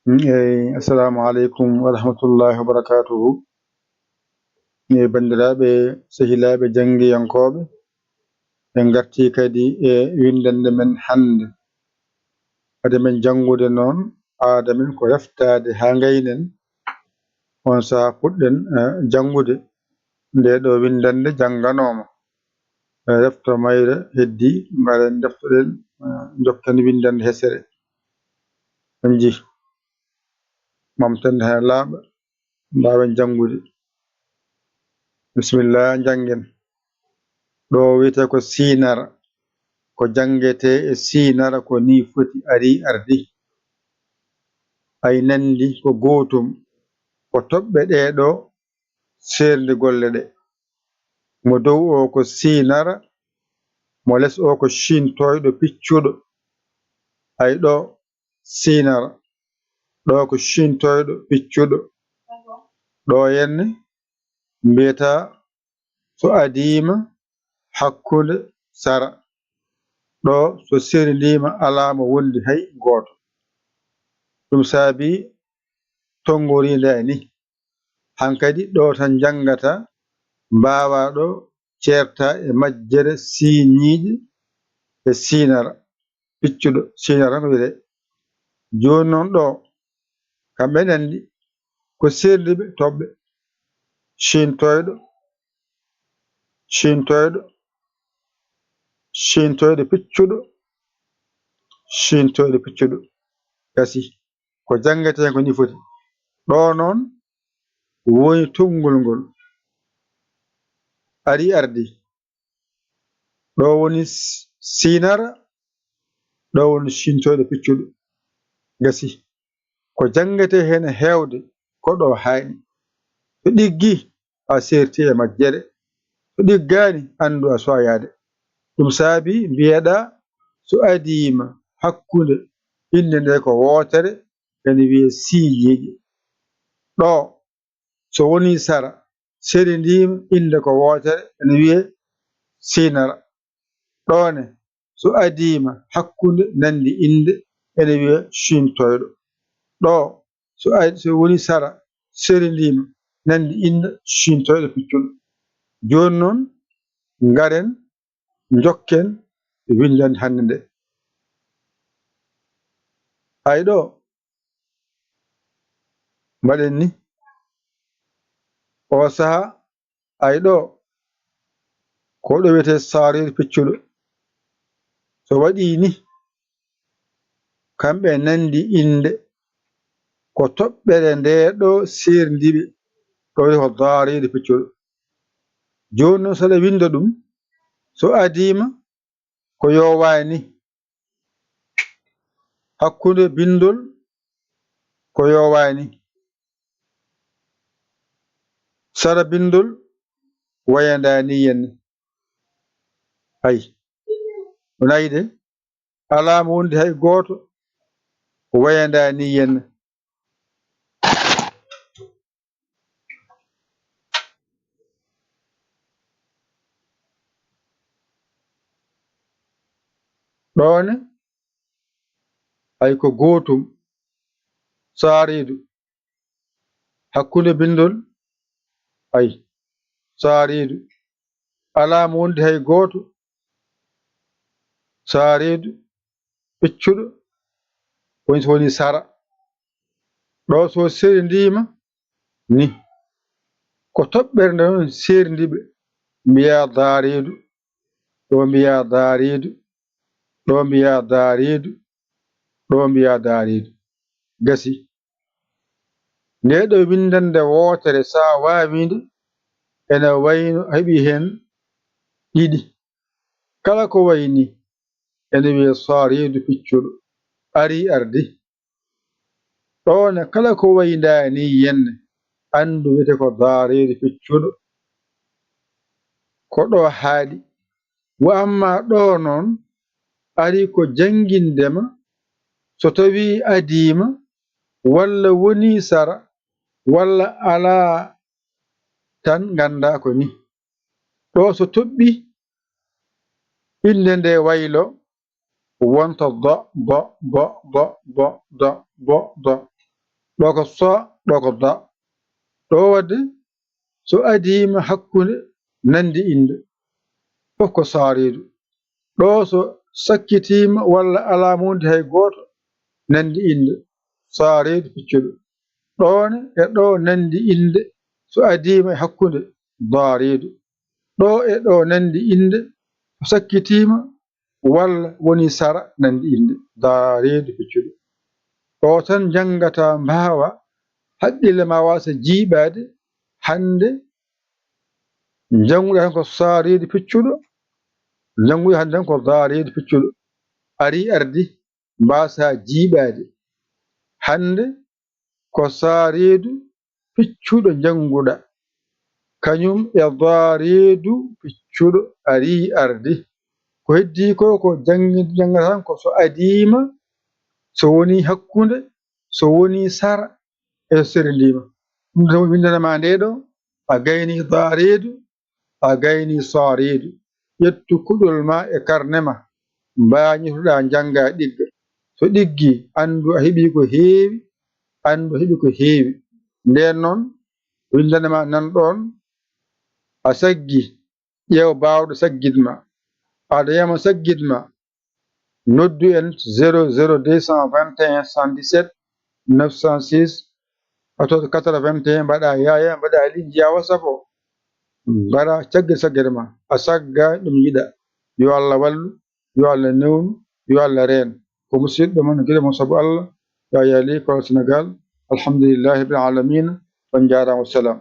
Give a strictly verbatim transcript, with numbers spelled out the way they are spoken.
Eyi, assalamu aleykum wa rahmatullahi wa barakatuhu. E banndiraaɓe, sehilaaɓe janngiyankooɓe, en ngartii kadi e winndannde men hannde. Hade men janngude noon, aada men ko reftaade haa ngaynen, oon sahaa puɗɗen, eh, janngude. Nde ɗo winndannde jannganooma, eh, refta mayre heddii, mbaren deftoɗen, eh, njokken winndannde hesere. On njii, momten heen laaɓa, mbaawen janngude. Bisimilla, njanngen. Ɗo wiyetee ko siinara. Ko janngetee e siinara ko nii foti arii ardii. Ay nanndi ko gootum. Ko toɓɓe ɗee ɗo seerndi golle ɗe. Mo dow o ko siinara, mo les o ko ciintooyɗo piccuɗo. Ay ɗo siinara, ɗo ko ciintooyɗo piccuɗo. Ɗo henne mbiyata so adiima hakkunde sara. Ɗo so seerindiima alaa mo wondi hay gooto. Ɗum saabi tonngoriinde ay ni. Hankadi ɗo tan njanngata mbaawaaɗo ceerta e majjere siiñiiɗe e siinara. Piccuɗo siinara tan ko wiyetee. Jooni noon ɗo, kamɓe nanndi ko seerndi ɓe toɓɓe. Ciintooyɗo, ciintooyɗo, ciintooyɗo piccuɗo, ciintooyɗo piccuɗo. Gasi. Ko janngetee ko nii foti. Ɗo noon woni tonngol ngol. Arii ardii. Ɗo woni s-, siinara, ɗo woni ciintooyɗo piccuɗo. Gasi. Ko janngetee heen e heewde, ko ɗo haaɗi. So ɗiggii, a seerti e majjere. So ɗiggaani, anndu a soyaade. Ɗum saabi mbiyeɗaa, so adiima hakkunde innde nde ko wootere, ene wiyee siiñiiɗe. Ɗo, so wonii sara, seerindiima innde ko wootere, ene wiyee siinara. Ɗo ne, so adiima hakkunde nanndi innde, ene wiyee ciintooyɗo. Ɗo, so ad-, so wonii sara, seerindiima nanndi innde, ciintooyɗo piccuɗo. Jooni noon, ngaren njokken winndannde hannde nde. Ay ɗo, mbaɗen ni. O sahaa, ay ɗo, ko ɗo wiyetee saariiɗo piccuɗo. So waɗii ni, kamɓe nanndi innde, ko toɓɓere nde ɗo seerndi ɓe, ɗo wiyetee ko daariiɗo piccuɗo. Jooni noon, so aɗa winnda ɗum, so adiima, ko yoowaani. Hakkunde binndol ko yoowaani. Sara binndol wayandaani yen. Hay. O nayi de. Alaa mo wondi hay gooto wayandaani yen. Ɗoone, ay ko gootum, saariidu, hakkunde binndol, ay, saariidu, alaa mo wondi hay gooto, saariidu, piccuɗo, woni so woni sara. Ɗo so seerindiima ni, ko toɓɓere nde noon seerndi ɓe, mbiyaa daariidu, ɗo mbiyaa daariidu, ɗo mbiyaa daariidu, ɗo mbiyaa daariidu. Gasi. Nde ɗo winndannde wootere, so a waawii nde, ene wayno heɓi heen ɗiɗi. Kala ko wayi ni, ene wiyee saariidu piccuɗo, arii ardii. Ɗoone kala ko wayi ndaa ni yenne, anndu wiyetee ko daariidu piccuɗo. Ko ɗo haaɗi. Wa amma ɗo noon, arii ko jannginde ma, so tawii adiima, walla wonii sara, walla alaa tan nganndaa ko ni. Ɗo so toɓɓii, innde nde waylo, wonta do, do, do, do, do, do, do, do. Ɗo ko so, ɗo ko da. Ɗo waɗde so adiima hakkunde nandi innde, fof ko saariidu. Ɗo so sakkitiima walla alaa mawndi hay gooto nandi innde, saariidu piccuɗo. Ɗoone e ɗo nandi innde so adiima e hakkunde, daariidu. Ɗo e ɗo nandi innde so sakkitiima walla woni sara nandi innde, daariidu piccuɗo. Ɗo tan njanngata mbaawa, haqqille ma waasa jiiɓaade, hannde njannguɗaa tan ko saariidu piccuɗo, njannguɗaa hannde tan ko daariidu piccuɗo. Arii ardi, mbaasa jiiɓaade. Hannde ko saariidu piccuɗo njannguɗaa, kañum e daariidu piccuɗo arii ardi. Ko heddii ko, ko janngi-, janngata tan ko so adiima, so woni hakkunde, so woni sara, e so serendiima. Ɗum tan winndana ma nde ɗo, a gayni daariidu, a gayni saariidu. Ƴettu kuɗol ma e karne ma, mbaañotoɗaa njannga ɗigga. So ɗiggi, anndu a heɓii ko heewi, anndu a heɓii ko heewi. Ndeen noon, winndana ma nan ɗoon, a saggi, ƴeew baawɗo saggit ma. Aɗa yama saggit ma, noddu en zéro zéro deux cent vingt et un soixante-dix-sept neuf cent six, oto quatre-vingt-un, mbaɗa yaaya, mbaɗa liƴƴi yaa WhatsApp o, mbaɗa caggal saggere ma, a sagga ɗum yiɗa. Yo Allah wallu, yo Allah newnu, yo Allah reen. Ko musidɗo mon, giɗo mon sabu Allah, Yaya Ly, Kolda Senegal. Alhamdulillahi rabbil alamina. On njaaraama, wassalam.